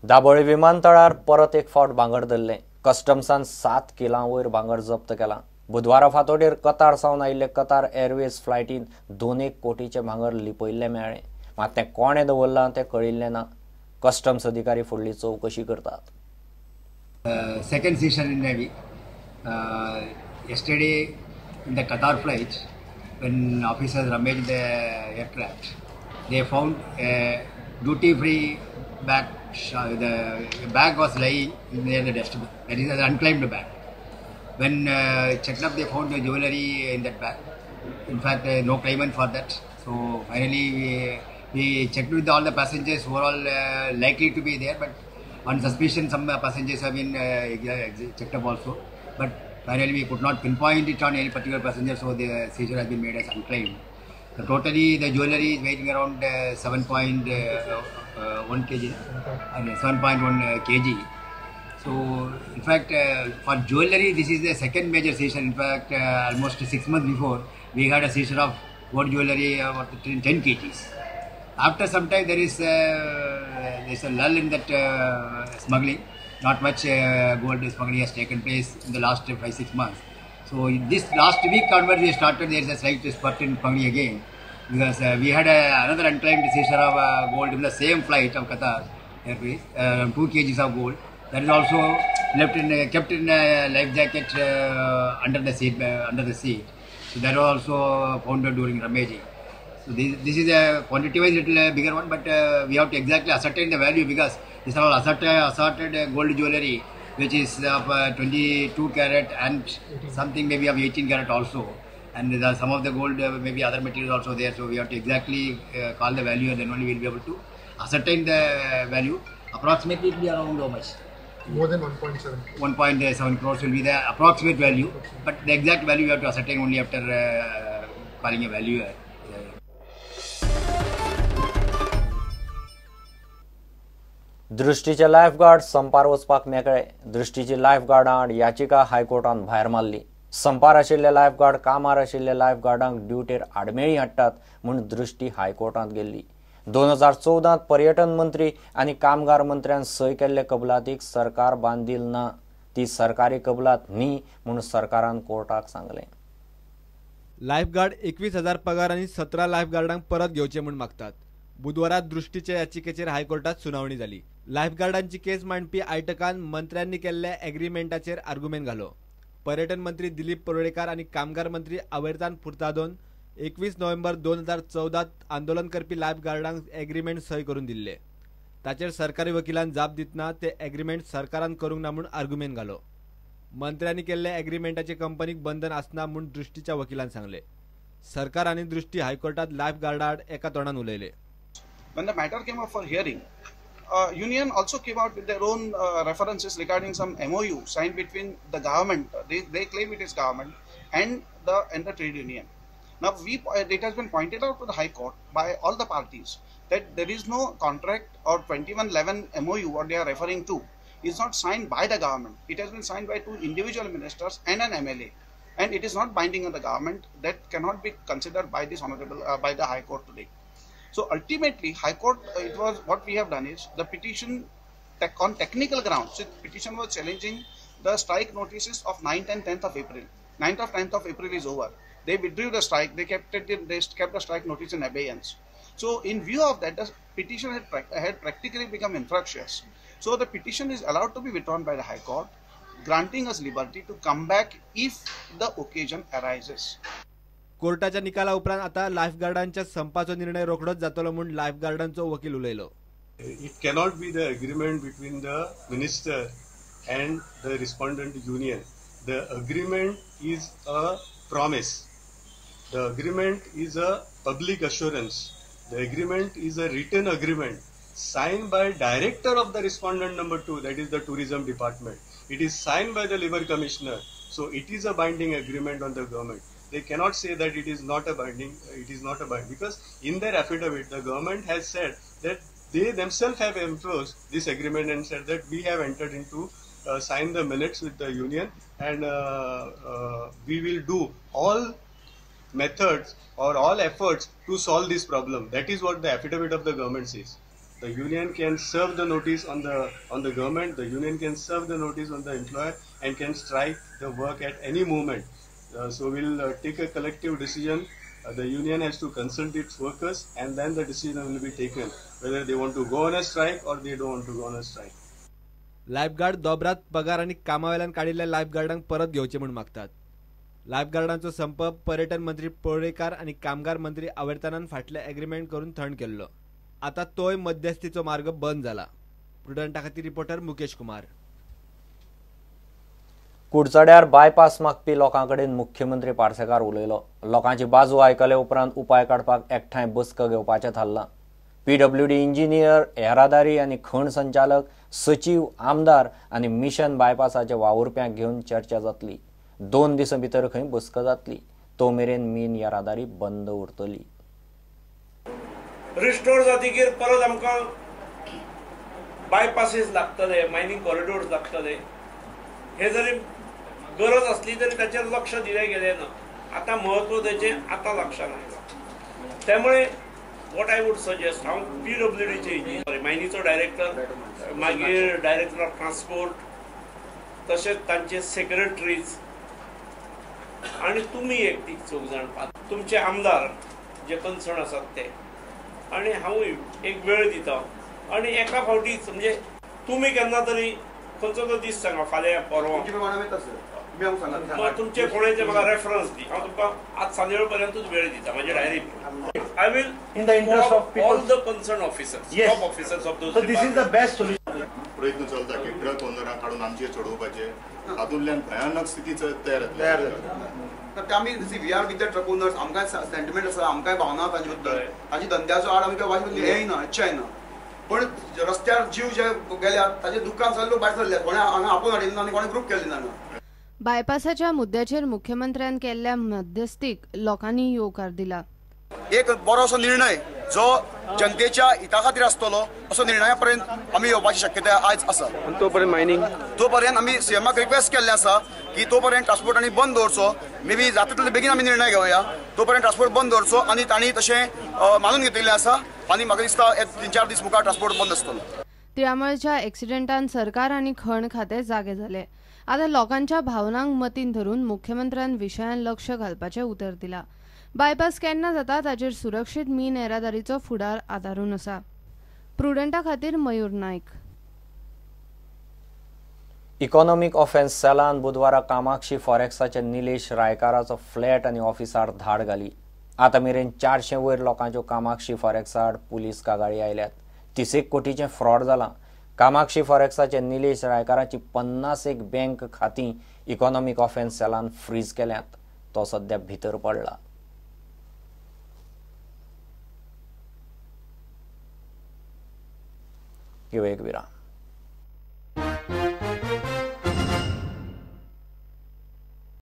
दाबोळी विमानतळार परत एक फावट भांगर धरलें. कस्टम्सान 7 किलां वयर भांगर जप्त केलां. बुधवारा फांतोडेर कतार सावन आयिल्ले कतार एअरवेज फ्लायटीन 2 कोटीचें भांगर लिपयिल्लें मेळ्ळें. मात तें कोणें दवरलां तें कळिल्लें ना. कस्टम्स अधिकारी फुडली चवकशी करतात. Second seizure in a week. Yesterday in the Qatar flight, when officers rummaged the aircraft, they found a duty-free bag. The bag was lying near the dustbin. That is an unclaimed bag. When checked up, they found the jewelry in that bag. In fact, no claimant for that. So finally, we checked with all the passengers who are all likely to be there, but on suspicion, some passengers have been checked up also. But finally, we could not pinpoint it on any particular passenger, so the seizure has been made as unclaimed. So totally, the jewelry is weighing around 7.1 kg, 7.1 kg. So, in fact, for jewelry, this is the second major seizure. In fact, almost 6 months before, we had a seizure of gold jewelry worth 10 kgs. After some time, there is a lull in that smuggling. Not much gold smuggling has taken place in the last 5-6 months. So this last week onwards we started, there is a slight spurt in smuggling again, because we had another unclaimed seizure of gold in the same flight of Qatar Airways, 2 kgs of gold. That is also left in, kept in a life jacket under the seat. So that was also found during rummaging. So this is a quantity-wise little bigger one, but we have to exactly ascertain the value, because these are all assorted gold jewelry, which is of 22 carat and something maybe of 18 carat also. And there are some of the gold, maybe other materials also there. So we have to exactly call the value, and then only we will be able to ascertain the value. Approximately it will be around how much? More than 1.7. 1.7 crores will be the approximate value, but the exact value we have to ascertain only after calling a value. दृष्टीचे lifeguard संपार वचपाक मेकळे. दृष्टीची लायफगार्डां आड याचिका हायकोर्टान भायर मारली. संपार आशिल्ले lifeguard कामार आशिल्ले लायफगार्डांक ड्युटेर आडमेळी हाडटात म्हूण दृष्टी हायकोर्टांत गेल्ली. 2014 पर्यटन मंत्री आनी कामगार मंत्र्यान सय केल्ले कबलातीक सरकार बांदील ना, ती सरकारी कबलात न्ही म्हूण सरकारान कोर्टाक सांगलें. लायफगार्ड 21,000 पगार आनी 17 लायफगार्डांक परत घेवचे म्हूण मागतात. बुधवारा दृष्टीच्या याचिकेचेर हायकोर्टात सुनावणी जाली. लायफगार्डांची केस मांडपी आयटकान मंत्र्यांनी केल्ल्या एग्रीमेंटाचेर आर्गुमेंट घालो. पर्यटन मंत्री दिलीप परुळेकार आनी कामगार मंत्री आवेर्तान फुर्तादोन 21 नोव्हेंबर 2014 आंदोलन करपी लायफगार्डांक एग्रीमेंट सय करून दिल्ले. ताचेर सरकारी वकिलान जाप दितना ते एग्रीमेंट सरकारान करूंक ना म्हूण आर्गुमेंट घालो. मंत्र्यांनी केल्ल्या एग्रीमेंटाचे कंपनीक बंधन आसना म्हूण दृष्टीच्या वकिलान सांगले. सरकार आनी दृष्टी हायकोर्टात लायफगार्डा आड एका तोंडान उलयले. When the matter came up for hearing, union also came out with their own references regarding some MOU signed between the government. They claim it is government and the trade union. Now it has been pointed out to the High Court by all the parties that there is no contract or 2111 MOU what they are referring to is not signed by the government. It has been signed by two individual ministers and an MLA, and it is not binding on the government. That cannot be considered by this honorable by the High Court today. So ultimately, High Court, it was what we have done is the petition on technical grounds. The petition was challenging the strike notices of 9th and 10th of April. 9th of 10th of April is over. They withdrew the strike. They kept it. They kept the strike notice in abeyance. So in view of that, the petition had practically become infructuous. So the petition is allowed to be withdrawn by the High Court, granting us liberty to come back if the occasion arises. कोर्टाच्या निकाला उपरांत आता लायफगार्डांच्या संपाचो निर्णय रोखडोच जातलो म्हूण लायफगार्डांचो वकील उलयलो. It cannot be the agreement between the minister and the respondent union. The agreement is a promise. The agreement is a public assurance. The agreement is a written agreement signed by director of the respondent number 2, that is the tourism department. It is signed by the labor commissioner. So it is a binding agreement on the government. They cannot say that it is not a binding, it is not a binding, because in their affidavit, the government has said that they themselves have enforced this agreement and said that we have entered into, signed the minutes with the union, and we will do all methods or all efforts to solve this problem. That is what the affidavit of the government says. The union can serve the notice on the government, the union can serve the notice on the employer and can strike the work at any moment. So we'll take a collective decision. The union has to consult its workers and then the decision will be taken whether they want to go on a strike or they don't want to go on a strike. Lifeguard दोबरात पगार आनी कामावेल्यान काडिल्ल्या लायफगार्डांक परत घेवचे म्हूण मागतात. लायफगार्डांचो संप पर्यटन मंत्री पळेकार आनी कामगार मंत्री आवर्तानान फाटले एग्रीमेंट करून थंड केल्लो. आता तोय मध्यस्थीचो मार्ग बंद जाला. प्रुडंटा खातीर रिपोर्टर मुकेश कुमार. कुडचड्यार बायपास मागपी लोकां कडेन मुख्यमंत्री पार्सेकार उलयलो. लोकांची बाजू आयकले उपरांत उपाय काडपाक एकठांय बसका घेवपाचें थारलां. पीडब्ल्यूडी इंजिनियर, येरादारी आनी खण संचालक, सचीव, आमदार आनी मिशन बायपासाचे वावुरप्यांक घेवन चर्चा जातली. 2 दिसां भितर खंय बसका जातली. तो मेरेन मीन येरादारी बंद उरतली. रिस्टोर जातकीर परत आमकां बायपासीस लागतले, मायनींग कॉरिडोर्स लागतले. हे जरी गरज आसली तरी ताचेर लक्ष दिलें गेलें ना. आतां म्हत्व ताचें आतां लक्षांत आयलां. त्यामुळे what I would suggest, हांव पीडब्ल्यूडीचे इंजिनियर, मायनीचो डायरेक्टर, मागीर डायरेक्टर ऑफ ट्रान्सपोर्ट, तशेंच तांचे सेक्रेटरीज आनी तुमी एक तीग चौग जाण, तुमचे आमदार जे कन्सर्न आसात ते, आनी हांवूय एक वेळ दिता आनी एका फावटीच म्हणजे तुमी केन्ना तरी खंयचो तो दीस सांगा, फाल्यां परवां तुमचे कोणाचे म्हाका रेफरन्स दी. हांव तुमकां आज सांजे पर्यंतूच वेळ दिता म्हाजे diary. I will in the interest of all the concern officers, top officers of those. So this is the best solution. प्रयत्न चलता की ट्रक ओनरांक काडून आमचेर चडोवपाचे, हातूंतल्यान भयानक स्थिती तयार जातली. आमी we are with the truck owners. आमकां सेंटिमेंट आसा, आमकांय भावना तांचे बद्दल, तांची धंद्याचो आड आमकां हें येना, इच्छा येना. पण रस्त्यार जीव जे गेल्यात ताचे दुकान सगळे लोक भायर सरले, कोणें हांगा आपोवन हाडिल्ले ना आनी कोणें ग्रूप केल्ले ना. बायपासाच्या मुद्द्याचेर मुख्यमंत्र्यान केल्ल्या मध्यस्थीक लोकांनी येवकार दिला. एक बरो असो निर्णय जो जनतेच्या हिता खातीर आसतलो असो निर्णया पर्यंत आमी येवपाची शक्यताय आयज आसा. तो पर्यंत मायनींग तो पर्यंत आमी सीएमाक रिक्वेस्ट केल्लें आसा की तो पर्यंत ट्रान्सपोर्ट आनी बंद दवरचो. मे बी जाता तितले बेगीन आमी निर्णय घेवया. तो पर्यंत ट्रान्सपोर्ट बंद दवरचो आनी तांणी तशें मानून घेतिल्लें आसा आनी म्हाका दिसता 3-4 दीस मुखार ट्रान्सपोर्ट बंद आसतलो. तिळामळच्या एक्सिडेंटान सरकार आनी खण खातें जागे जाले. आतां लोकांच्या भावनांक मतीन धरून मुख्यमंत्र्यान विशयान लक्ष घालपाचें उतर दिलां. बायपास केन्ना जाता ताचेर सुरक्षीत मीन येरादारीचो फुडार आदारून आसा. प्रुडंटा खातीर मयूर नायक. इकॉनॉमिक ऑफेन्स सेलान बुधवारा कामाक्षी फॉरेक्साचे निलेश रायकाराचो फ्लॅट आनी ऑफिसार धाड घाली. आतां मेरेन 400 वयर लोकांच्यो कामाक्षी फॉरेक्साआड पुलीस कागाळी आयल्यात. 30 कोटीचें फ्रॉड जालां. कामाक्षी फॉरेक्साचे निलेश रायकाराची 50 बँक खातीं इकॉनॉमिक ऑफेन्स सेलान फ्रीज केल्यात. तो सध्या भितर पडला. घेवया एक विराम.